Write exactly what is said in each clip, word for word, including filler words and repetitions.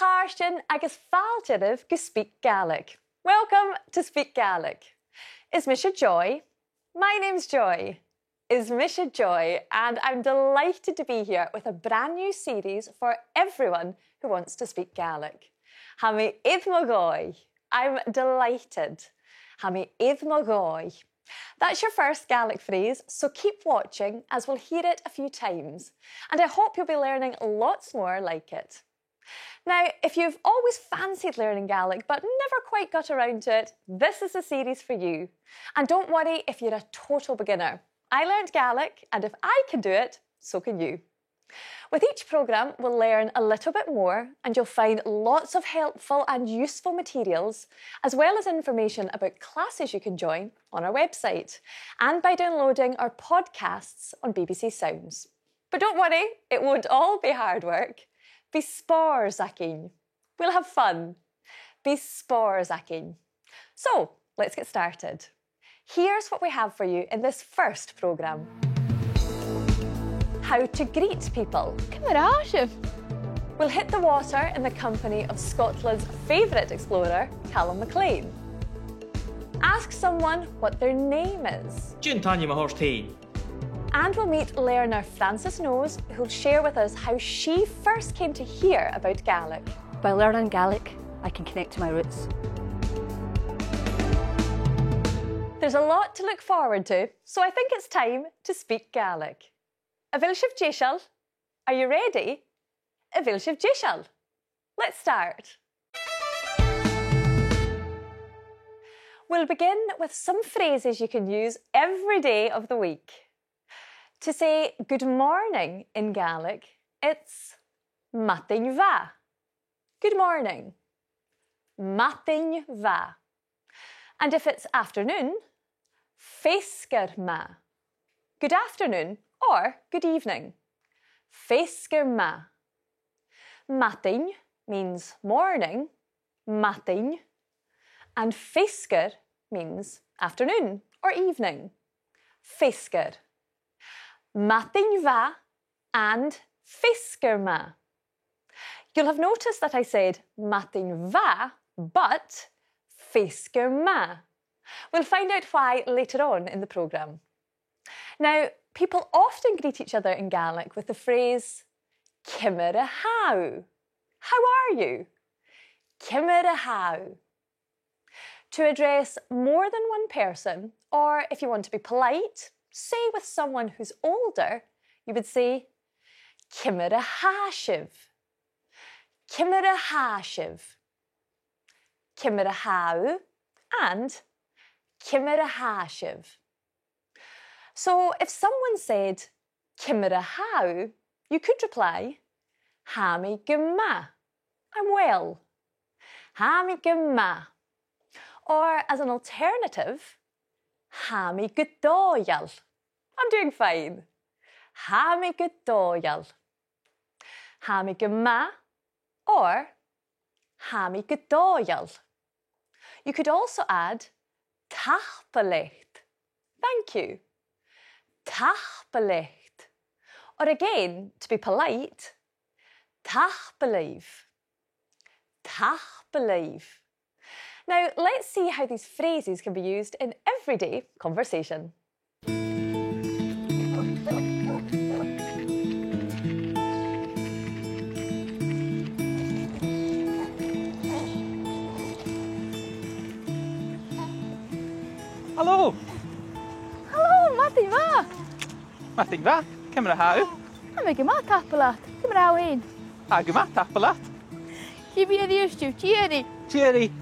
chàirdean agus fàilte oirbh gu SpeakGaelic. Welcome to SpeakGaelic. Is mise Joy. My name's Joy. Is mise Joy, and I'm delighted to be here with a brand new series for everyone who wants to speak Gaelic. Tha mi air mo dhòigh. I'm delighted. Tha mi air mo dhòigh. That's your first Gaelic phrase, so keep watching as we'll hear it a few times. And I hope you'll be learning lots more like it. Now, if you've always fancied learning Gaelic but never quite got around to it, this is the series for you. And don't worry if you're a total beginner. I learnt Gaelic, and if I can do it, so can you. With each programme, we'll learn a little bit more, and you'll find lots of helpful and useful materials, as well as information about classes you can join on our website, and by downloading our podcasts on B B C Sounds. But don't worry, it won't all be hard work. Bidh spòrs againn. We'll have fun. Bidh spòrs againn. So, let's get started. Here's what we have for you in this first programme. How to greet people. Ciamar a tha sibh? We'll hit the water in the company of Scotland's favourite explorer, Calum MacLean. Ask someone what their name is. Dè an t-ainm a th' ort fhèin? And we'll meet learner Frances Knowes, who'll share with us how she first came to hear about Gaelic. By learning Gaelic, I can connect to my roots. There's a lot to look forward to, so I think it's time to speak Gaelic. A bheil sibh deiseil? Are you ready? A bheil sibh deiseil? Let's start. We'll begin with some phrases you can use every day of the week. To say good morning in Gaelic, it's madainn mhath. Good morning. Madainn mhath. And if it's afternoon, feasgar math. Good afternoon or good evening. Feasgar math. Madainn means morning, madainn, and feasgar means afternoon or evening. Feasgar. Madainn mhath and feasgar math. You'll have noticed that I said madainn mhath, but feasgar math. We'll find out why later on in the programme. Now, people often greet each other in Gaelic with the phrase, "Ciamar a tha thu?" How are you? Ciamar a tha thu? To address more than one person, or if you want to be polite, say with someone who's older, you would say, "Ciamar a tha sibh?" Ciamar a tha sibh? Ciamar a tha thu? And ciamar a tha sibh? So if someone said, "Ciamar a tha thu?" you could reply, "Tha mi gu math." I'm well. Tha mi gu math. Or as an alternative, "Tha mi gu dòigheil." I'm doing fine. Tha mi gu dòigheil. Tha mi gu math or tha mi gu dòigheil. You could also add, "Tapadh leat." Thank you. Tapadh leat. Or again, to be polite, tapadh leibh. Tapadh leibh. Now, let's see how these phrases can be used in everyday conversation. Halò! Halò, madainn mhath! Madainn mhath, ciamar a tha thu? Tha mi gu math, tapadh leat. Ciamar a tha thu fhèin? Tha gu math, tapadh leat. Chì mi a-rithist thu, tìoraidh. Tìoraidh.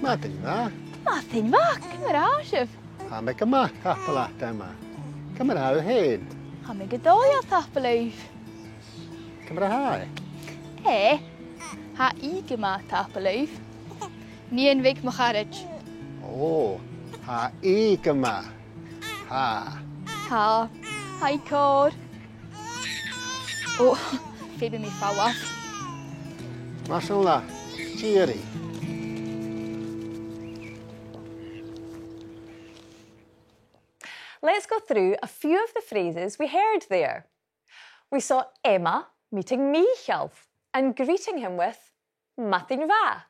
Madainn mhath. Madainn mhath, ciamar a tha sibh? Tha mi gu math, tapadh leat, Emma. Ciamar a tha thu fhèin? Tha mi gu dòigheil, tapadh leibh. Ciamar a tha e? E? Tha i gu math, tapadh leibh. Nighean bheag mo charaid. Ò, tha i gu math. Tha. Tha. Tha i còir. Ò, feumaidh mi falbh. Mar sin leat, tìoraidh. Let's go through a few of the phrases we heard there. We saw Emma meeting Michael and greeting him with "Madainn mhath."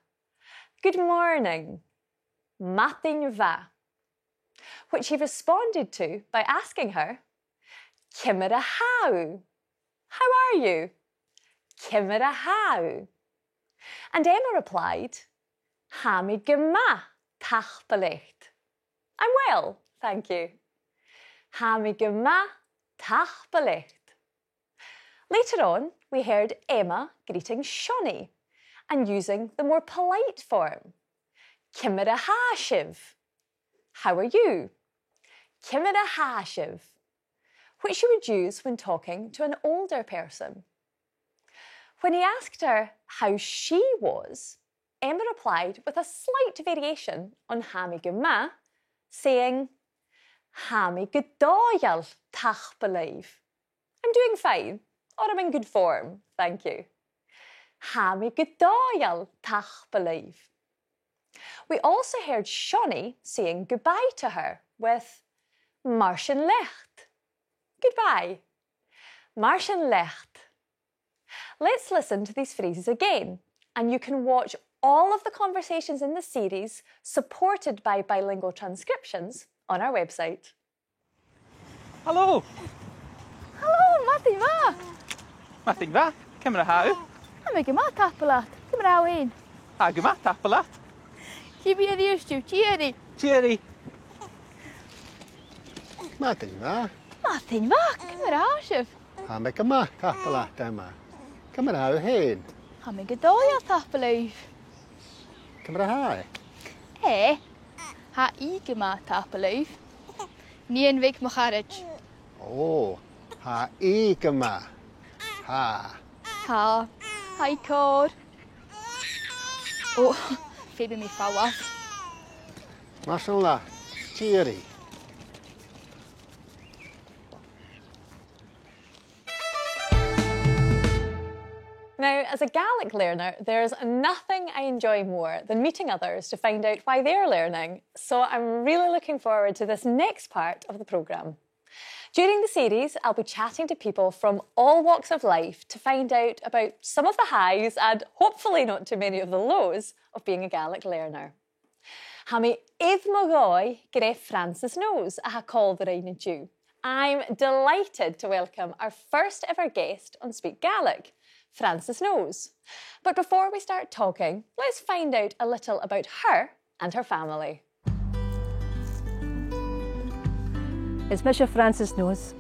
Good morning. Madainn mhath. Which he responded to by asking her, "Ciamar a tha thu?" How are you? Ciamar a tha thu? And Emma replied, "Tha mi gu math, tapadh leat." I'm well, thank you. Tha mi gu math, tapadh leat. Later on, we heard Emma greeting Seonaidh and using the more polite form. "Ciamar a tha sibh?" How are you? "Ciamar a tha sibh?" Which you would use when talking to an older person. When he asked her how she was, Emma replied with a slight variation on "Tha mi gu math," saying, "Tha mi gu dòigheil, tapadh leibh." I'm doing fine, or I'm in good form, thank you. Tha mi gu dòigheil, tapadh leibh. We also heard Seonaidh saying goodbye to her with, "Mar sin leat." Goodbye. Mar sin leat. Let's listen to these phrases again, and you can watch all of the conversations in the series, supported by bilingual transcriptions, on our website. Hello. Hello, madainn mhath. Madainn mhath. Ciamar a tha thu? Tha mi gu math, tapadh leat. Ciamar a tha thu fhèin? Tha gu math, tapadh leat. Chì mi a-rithist thu. Tìoraidh. Tìoraidh. Madainn mhath. Madainn mhath. Ciamar a tha sibh? Tha mi gu math, tapadh leat, Emma. Ciamar a tha thu fhèin? Tha mi gu dòigheil, tapadh leibh. Ciamar a tha i? E, tha i gu math, tapadh leibh. Nighean bheag mo charaid. Ò, tha i gu math. Tha. Tha. Tha i còir. Ò, feumaidh mi falbh. Mar sin leat, tìoraidh. Now, as a Gaelic learner, there's nothing I enjoy more than meeting others to find out why they're learning, so I'm really looking forward to this next part of the programme. During the series, I'll be chatting to people from all walks of life to find out about some of the highs and hopefully not too many of the lows of being a Gaelic learner. Tha mi air mo dhòigh gur e Frances Knowles a tha còmhla rinn an-diugh. I'm delighted to welcome our first ever guest on Speak Gaelic, Frances Knowles. But before we start talking, let's find out a little about her and her family. Is mise Frances Knowles.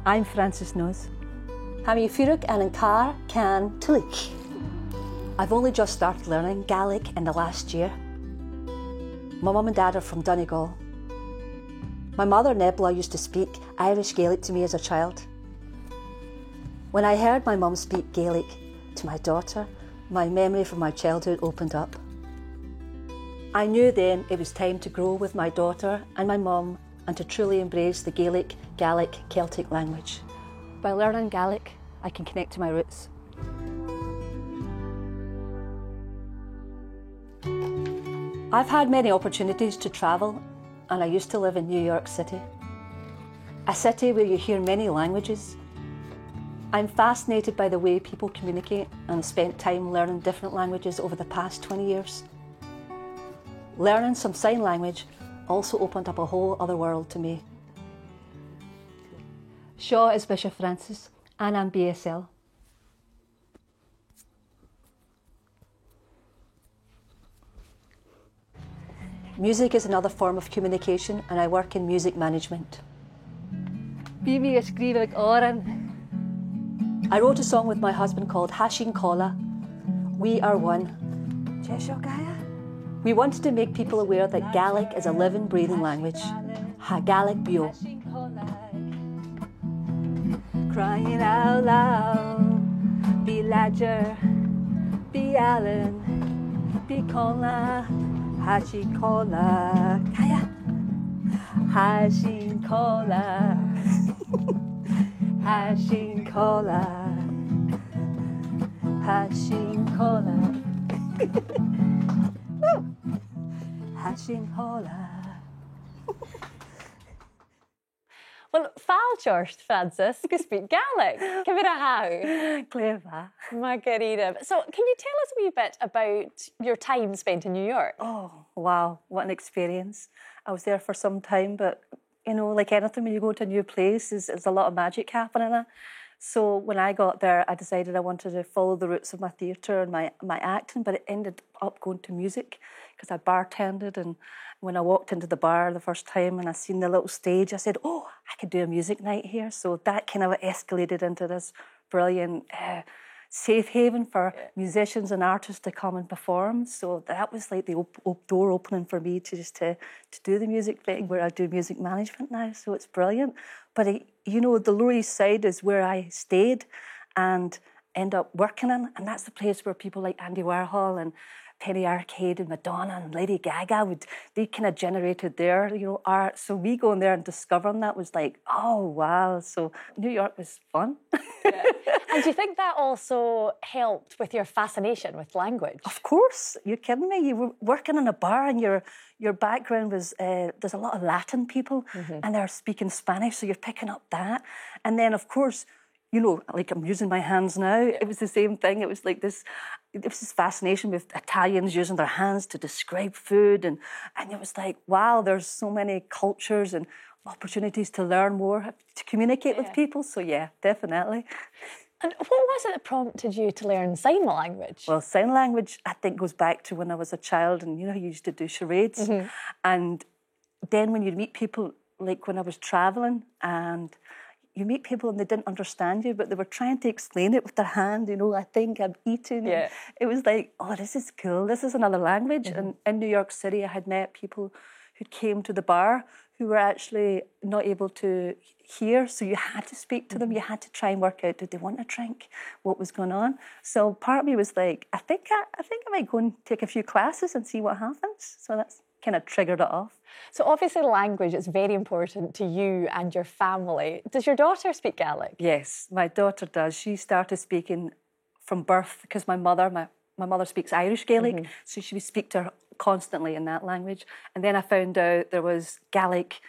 I'm Frances Knowles. Tha mi a' fuireach ann an càr ceann tuilleadh. I've only just started learning Gaelic in the last year. My mum and dad are from Donegal. My mother, Nebula, used to speak Irish Gaelic to me as a child. When I heard my mum speak Gaelic to my daughter, my memory from my childhood opened up. I knew then it was time to grow with my daughter and my mum and to truly embrace the Gaelic, Gaelic, Celtic language. By learning Gaelic, I can connect to my roots. I've had many opportunities to travel, and I used to live in New York City, a city where you hear many languages. I'm fascinated by the way people communicate and have spent time learning different languages over the past twenty years. Learning some sign language also opened up a whole other world to me. Seo is mise Frances, ainm B S L. Music is another form of communication and I work in music management. Bidh mi a' sgrìobhadh òran. I wrote a song with my husband called Tha sinn còmhla, We Are One. Dè seo, Gaia? We wanted to make people aware that Gaelic is a living, breathing language. Tha Gàidhlig beò. Crying out loud. Bi làidir, bi àlainn, bi còmhla, tha sinn còmhla. Tha sinn còmhla. Tha sinn còmhla. Tha sinn còmhla. Tha sinn hola. Well, fàilte ort, Frances, gu SpeakGaelic. Ciamar a tha thu? Glè mhath. Math dha-rìribh. So, can you tell us a wee bit about your time spent in New York? Oh, wow, what an experience. I was there for some time, but, you know, like anything, when you go to a new place, there's, there's a lot of magic happening. So when I got there, I decided I wanted to follow the roots of my theatre and my, my acting, but it ended up going to music, 'cause I bartended, and when I walked into the bar the first time and I seen the little stage, I said, "Oh, I could do a music night here." So that kind of escalated into this brilliant, uh, safe haven for musicians and artists to come and perform. So that was like the op- op- door opening for me to just to, to do the music thing, where I do music management now. So it's brilliant. But it, you know, the Lower East Side is where I stayed and end up working in, and that's the place where people like Andy Warhol and Penny Arcade and Madonna and Lady Gaga would, they kind of generated their, you know, art. So me going there and discovering that was like, oh wow. So New York was fun. Yeah. And do you think that also helped with your fascination with language? Of course, you're kidding me. You were working in a bar and your your background was, uh, there's a lot of Latin people and they're speaking Spanish, so you're picking up that. And then of course, you know, like, I'm using my hands now. It was the same thing. It was like this, it was this fascination with Italians using their hands to describe food, and, and it was like, wow, there's so many cultures and opportunities to learn more, to communicate with people. So yeah, definitely. And what was it that prompted you to learn sign language? Well, sign language, I think, goes back to when I was a child, and you know, you used to do charades, and then when you meet people, like when I was travelling, and you meet people and they didn't understand you, but they were trying to explain it with their hand, you know, "I think I'm eating." Yeah. It was like, "Oh, this is cool. This is another language." And in New York City, I had met people who came to the bar who were actually not able to hear, so you had to speak to them. You had to try and work out, did they want a drink? What was going on? So part of me was like, "I think I, I think I might go and take a few classes and see what happens." So that's kind of triggered it off. So obviously language is very important to you and your family. Does your daughter speak Gaelic? Yes, my daughter does. She started speaking from birth, 'cause my mother, my, my mother speaks Irish Gaelic, so she would speak to her constantly in that language. And then I found out there was Gaelic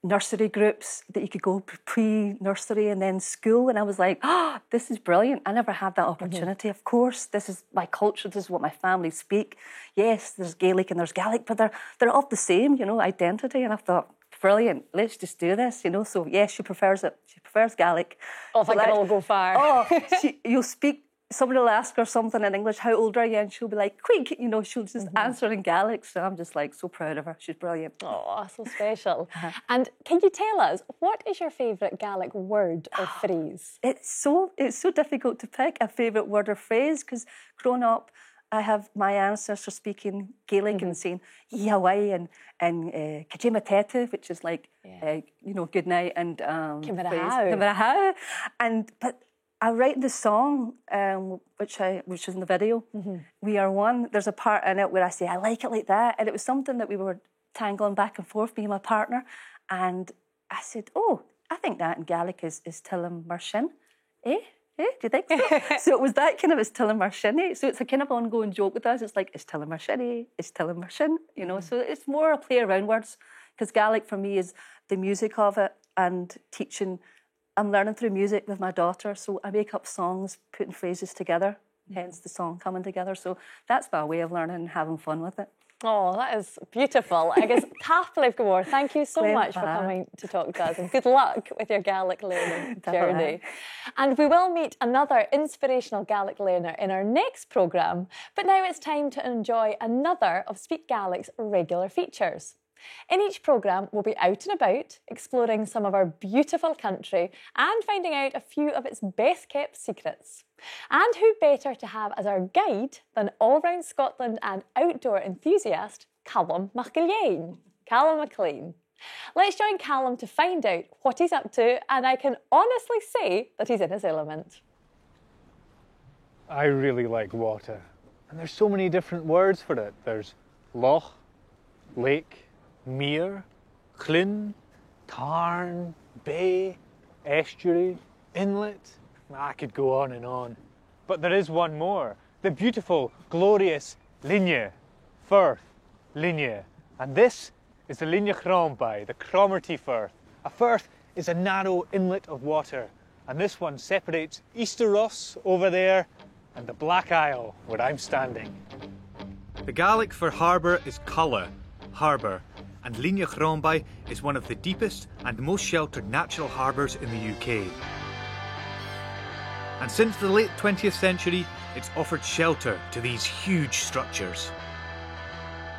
nursery groups that you could go p- pre-nursery and then school, and I was like, "Oh, this is brilliant. I never had that opportunity. Of course, this is my culture, this is what my family speak. Yes, there's Gaelic and there's Gaelic, but they're, they're of the same, you know, identity." And I thought, "Brilliant, let's just do this," you know. So yes, she prefers it. She prefers Gaelic. Oh, I think it'll go far. Oh, she, you'll speak, somebody will ask her something in English, "How old are you?" And she'll be like, "Quig," you know, she'll just answer in Gaelic. So I'm just, like, so proud of her. She's brilliant. Oh, so special. And can you tell us, what is your favourite Gaelic word or phrase? It's so, it's so difficult to pick a favourite word or phrase, 'cause growing up, I have my ancestors speaking Gaelic and saying "Yee-hawaii" and, and, uh, "Càit a tha sibh," which is like, uh, you know, "Good night" and, um, "Ciamar a tha thu?" "Ciamar a tha thu?" And, but I write the song, um, which I, which is in the video, "We Are One." There's a part in it where I say, "I like it like that." And it was something that we were tangling back and forth, me and my partner. And I said, "Oh, I think that in Gaelic is, is "Till am mar sin." Eh? Eh? Do you think so?" So it was that kind of, "Is till am mar sin, eh?" So it's a kind of ongoing joke with us. It's like, "Is till am mar sin, eh? Is till am mar sin." You know, so it's more a play around words, 'cause Gaelic for me is the music of it and teaching. I'm learning through music with my daughter, so I make up songs, putting phrases together, hence the song coming together. So that's my way of learning and having fun with it. Oh, that is beautiful. Agus tapadh leibh gu mòr. Thank you so much for coming to talk to us, and good luck with your Gaelic learning journey. And we will meet another inspirational Gaelic learner in our next programme, but now it's time to enjoy another of SpeakGaelic's regular features. In each programme, we'll be out and about, exploring some of our beautiful country and finding out a few of its best-kept secrets. And who better to have as our guide than all-round Scotland and outdoor enthusiast Calum MacIlleathain, Calum MacLean. Let's join Calum to find out what he's up to, and I can honestly say that he's in his element. I really like water. And there's so many different words for it. There's loch, lake, mere, cluinn, tarn, bay, estuary, inlet. I could go on and on. But there is one more. The beautiful, glorious, Linne, firth, linne. And this is the Linne Chrombaidh, the Cromarty Firth. A firth is a narrow inlet of water, and this one separates Easter Ross over there and the Black Isle, where I'm standing. The Gaelic for harbour is culla, harbour, and Linne Chrombaidh is one of the deepest and most sheltered natural harbours in the U K. And since the late twentieth century, it's offered shelter to these huge structures.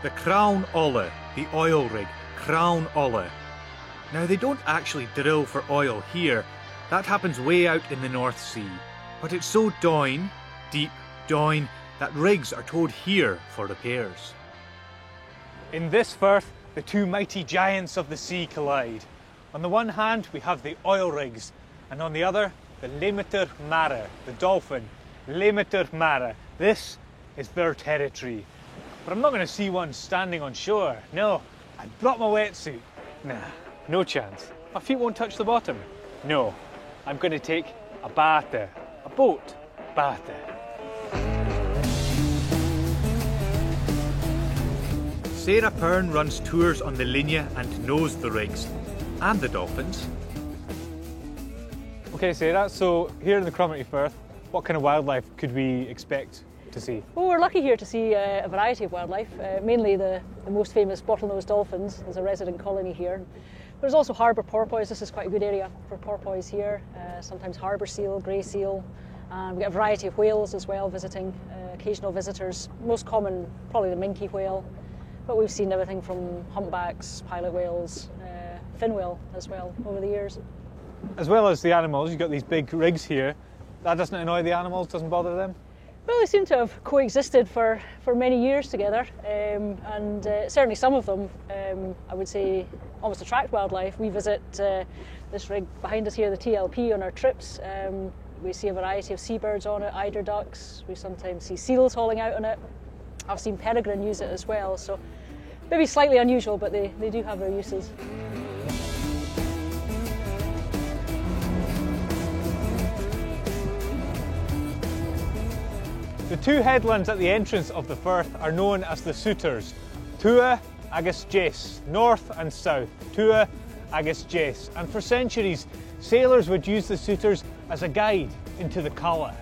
The Crann Ola, the oil rig, Crann Ola. Now, they don't actually drill for oil here. That happens way out in the North Sea. But it's so doin, deep, doin, that rigs are towed here for repairs. In this firth, the two mighty giants of the sea collide. On the one hand, we have the oil rigs, and on the other, the Leumadar Mara, the dolphin. Leumadar Mara. This is their territory. But I'm not gonna see one standing on shore. No, I brought my wetsuit. Nah, no chance. My feet won't touch the bottom. No, I'm gonna take a bàta, a boat. Bàta. Sarah Pern runs tours on the Linne and knows the rigs and the dolphins. Okay, Sarah, so here in the Cromarty Firth, what kind of wildlife could we expect to see? Well, we're lucky here to see, uh, a variety of wildlife, uh, mainly the, the most famous bottlenose dolphins. There's a resident colony here. There's also harbour porpoise. This is quite a good area for porpoise here. Uh, sometimes harbour seal, grey seal. And we get a variety of whales as well visiting, uh, occasional visitors. Most common, probably the minke whale. But we've seen everything from humpbacks, pilot whales, uh, fin whale as well over the years. As well as the animals, you've got these big rigs here. That doesn't annoy the animals, doesn't bother them? Well, they seem to have coexisted for, for many years together, um, and, uh, certainly some of them, um, I would say, almost attract wildlife. We visit, uh, this rig behind us here, the T L P, on our trips. Um, we see a variety of seabirds on it, eider ducks. We sometimes see seals hauling out on it. I've seen peregrine use it as well, so maybe slightly unusual, but they, they do have their uses. The two headlands at the entrance of the firth are known as the Souters, Tuath agus Deas, north and south, Tuath agus Deas. And for centuries, sailors would use the Souters as a guide into the Cala.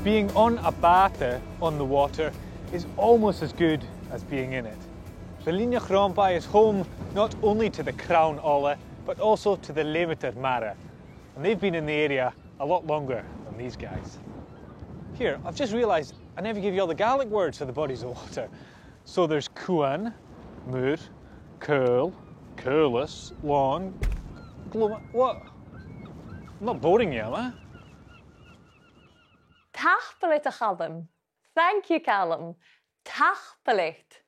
Being on a bàta on the water is almost as good as being in it. The Linne Chrombaidh is home not only to the Crann Ola, but also to the Leumadar Mara. And they've been in the area a lot longer than these guys. Here, I've just realised I never gave you all the Gaelic words for the bodies of water. So there's cuan, muir, caol, caolas, làn, gluma-, what? I'm not boring you, am I? Tapadh leat, a Chaluim. Thank you, Calum. Tapadh leat.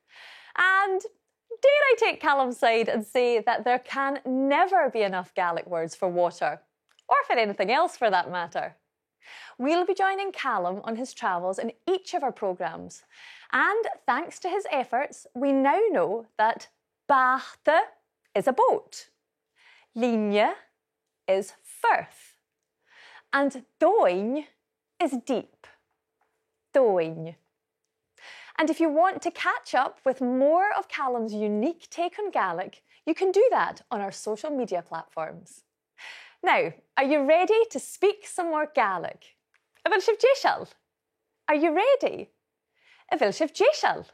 And dare I take Calum's side and say that there can never be enough Gaelic words for water, or for anything else for that matter. We'll be joining Calum on his travels in each of our programmes, and thanks to his efforts, we now know that bàta is a boat, linne is firth, and doin is deep. Doin. And if you want to catch up with more of Calum's unique take on Gaelic, you can do that on our social media platforms. Now, are you ready to speak some more Gaelic? A bheil sibh deiseil? Are you ready? A bheil sibh deiseil?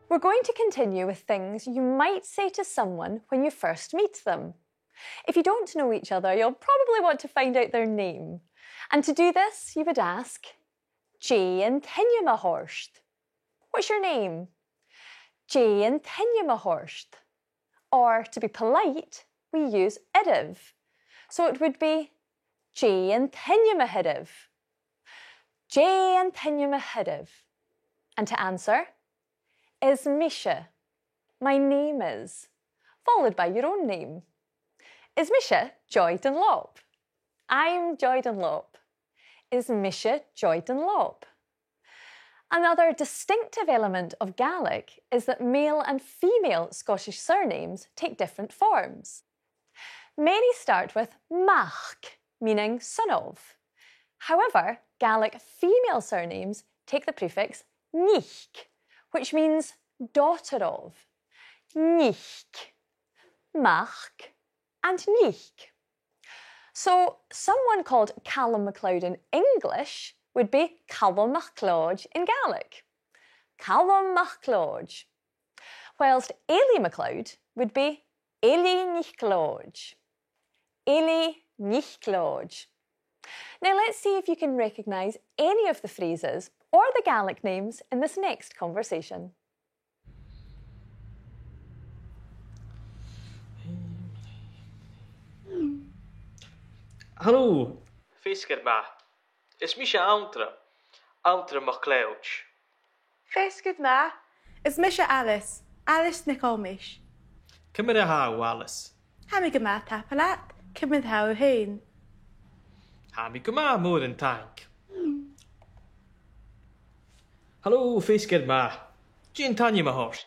We're going to continue with things you might say to someone when you first meet them. If you don't know each other, you'll probably want to find out their name. And to do this, you would ask, "Dè an t-ainm a th' ort?" What's your name? "Dè an t-ainm a th' ort?" Or, to be polite, we use oirbh. So it would be, "Dè an t-ainm a th' oirbh?" Dè an t-ainm a th' oirbh? And to answer, "Is mise." My name is. Followed by your own name. Is mise Joy Dunlop. I'm Joy Dunlop. Is mise Joy Dunlop. Another distinctive element of Gaelic is that male and female Scottish surnames take different forms. Many start with mac, meaning son of. However, Gaelic female surnames take the prefix nic, which means daughter of. Nic, mac, and nic. So, someone called Calum MacLeod in English would be Calum MacLeod in Gaelic. Calum MacLeod. Whilst Eilidh MacLeod would be Eilidh NicLeòid. Eilidh NicLeòid. Now let's see if you can recognise any of the phrases or the Gaelic names in this next conversation. Halò. Feasgar math. Is mise Anndra, Anndra MacLeòid. Feasgar math. Is mise Alice, Alice NicThòmais. Ciamar a tha thu, Alice? Tha mi gu math, tapadh leat. Ciamar a tha thu fhèin? Tha mi gu math, mòran taing. Halò, feasgar math. Dè an t-ainm a th' ort?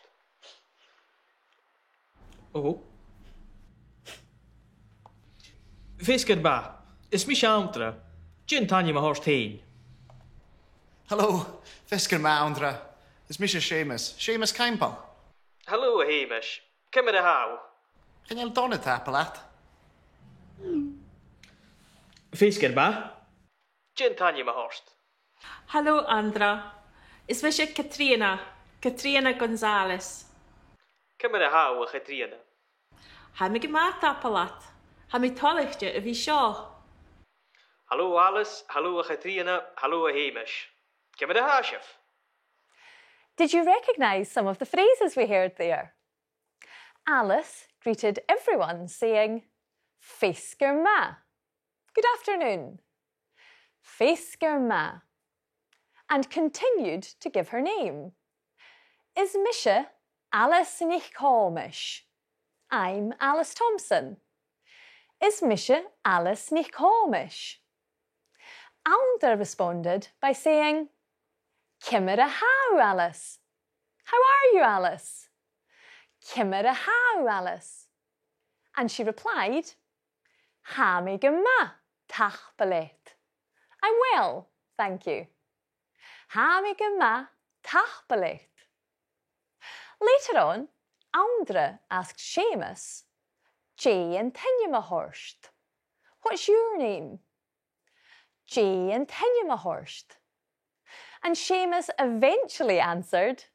Ò. Feasgar math. Is mise Anndra. Dè an t-ainm a th' ort fhèin? Halò, feasgar math, Anndra. Is mise Seumas, Seumas Caimbeul. Halò, a Sheumais. Ciamar a tha thu? Chan eil dona, tapadh leat. Feasgar math. Dè an t-ainm a th' ort? Halò, Anndra. Is mise Catrìona, Catrìona Gonzalez. Ciamar a tha thu, a Chatrìona? Tha mi gu math, tapadh leat. Tha mi toilichte a bhith seo. Halò, Alice, halò, a Chatrìona, halò, a Sheumais. Ciamar a tha sibh? Did you recognise some of the phrases we heard there? Alice greeted everyone saying, "Feasgar math." Good afternoon. Feasgar math. And continued to give her name. Is mise Alice NicThòmais. I'm Alice Thompson. Is mise Alice NicThòmais. Anndra responded by saying, "Ciamar a tha thu, Alice? How are you, Alice? Ciamar a tha thu, Alice?" And she replied, "Tha mi gu math, tapadh leat. I'm well, thank you. Tha mi gu math, tapadh leat." Later on, Anndra asked Seumas, "Dè an t-ainm a th' ort? What's your name?" "Dè an t-ainm a th' ort?" And Seumas eventually answered,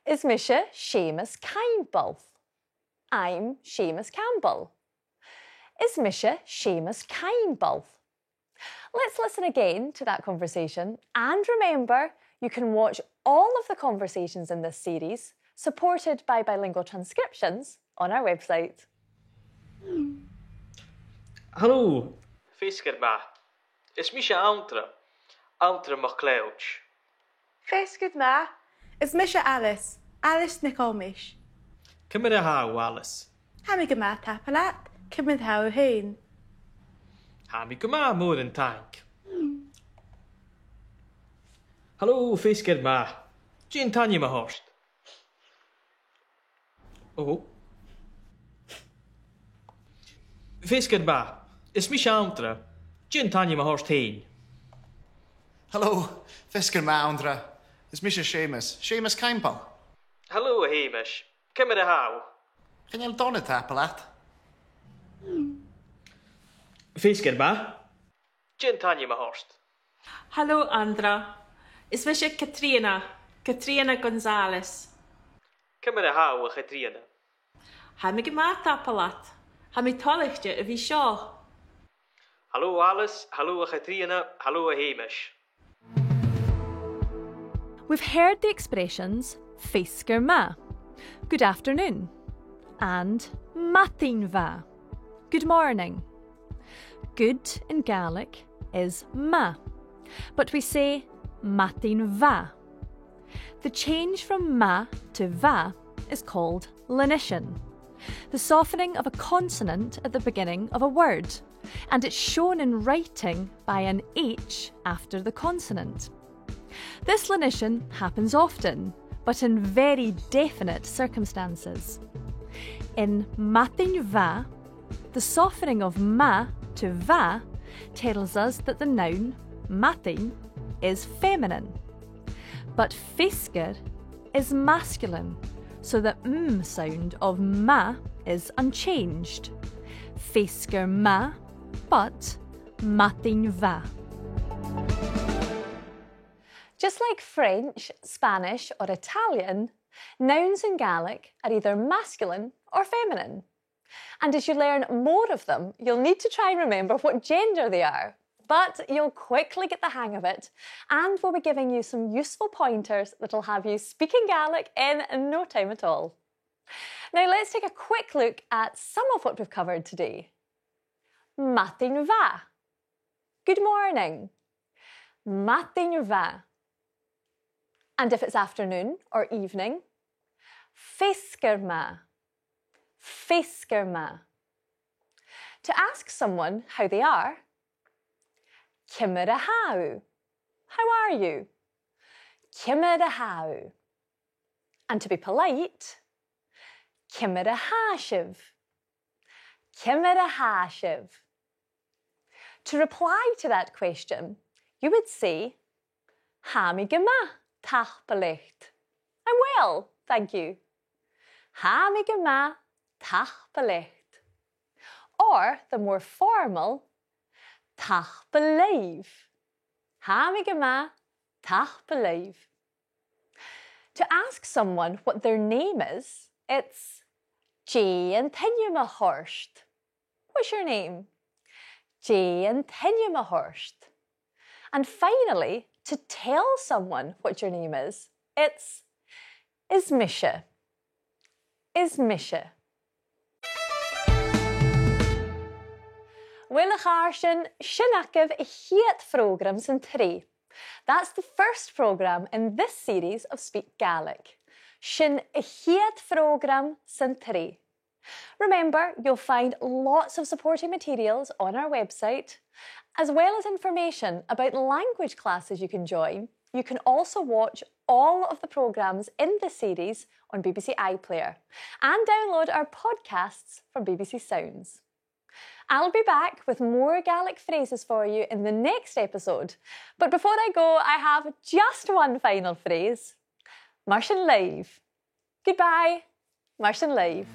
"Is mise Seumas Caimbeul. I'm Seumas Campbell. Is mise Seumas Caimbeul." Let's listen again to that conversation, and remember, you can watch all of the conversations in this series, supported by bilingual transcriptions, on our website. Halò. Feasgar math. Is mise Anndra, Anndra MacLeòid. Feasgar math. Is mise Alice, Alice NicThòmais. Ciamar a tha thu, Alice? Tha mi gu math, tapadh leat. Ciamar a tha thu fhèin? Tha mi gu math, mòran taing. Halò, feasgar math. Dè an t-ainm a th' ort? Ò. Feasgar math. Is mise Anndra. Dè an t-ainm a th' ort fhèin? Halò, feasgar math, Anndra. Is mise Seumas, Seumas Caimbeul. Halò, a Sheumais. Ciamar a tha thu? Chan eil dona, tapadh leat. Feasgar math. Dè an t-ainm a th' ort? Halò, Anndra. Is mise Catrìona, Catrìona Gonzalez. Ciamar a tha thu, a Chatrìona? Tha mi gu math, tapadh leat. Tha mi toilichte a bhith seo. Halò, Alice. Halò, a Chatrìona. Halò, a Sheumais. We've heard the expressions feasgar math, good afternoon, and madainn mhath, good morning. Good in Gaelic is math, but we say madainn mhath. The change from math to mhath is called lenition, the softening of a consonant at the beginning of a word, and it's shown in writing by an H after the consonant. This lenition happens often, but in very definite circumstances. In madainn mhath, the softening of math to mhath tells us that the noun madainn is feminine, but feasgar is masculine, so the m sound of math is unchanged. Feasgar math, but madainn mhath. Just like French, Spanish or Italian, nouns in Gaelic are either masculine or feminine. And as you learn more of them, you'll need to try and remember what gender they are. But you'll quickly get the hang of it, and we'll be giving you some useful pointers that'll have you speaking Gaelic in no time at all. Now let's take a quick look at some of what we've covered today. Madainn mhath. Good morning. Madainn mhath. And if it's afternoon or evening, feasgar math. Feasgar math. To ask someone how they are, ciamar a tha thu? How are you? Ciamar a tha thu? And to be polite, ciamar a tha sibh? Ciamar a tha sibh? To reply to that question, you would say, tha mi gu math, tapadh leat. I'm well, thank you. Tha mi gu math, tapadh leat. Or the more formal, tapadh leibh. Tha mi gu math, tapadh leibh. To ask someone what their name is, it's dè an t-ainm a th' ort? What's your name? Dè an t-ainm a th' ort? And finally, to tell someone what your name is, it's is mise. Is mise. Uill, a chàirdean, sin agaibh a' chiad phrògram san t-sreath. That's the first programme in this series of Speak Gaelic. Sin a' chiad phrògram san t-sreath. Remember, you'll find lots of supporting materials on our website, as well as information about language classes you can join. You can also watch all of the programmes in this series on B B C iPlayer and download our podcasts from B B C Sounds. I'll be back with more Gaelic phrases for you in the next episode, but before I go, I have just one final phrase. Mar sin leibh. Goodbye. Mar sin leibh.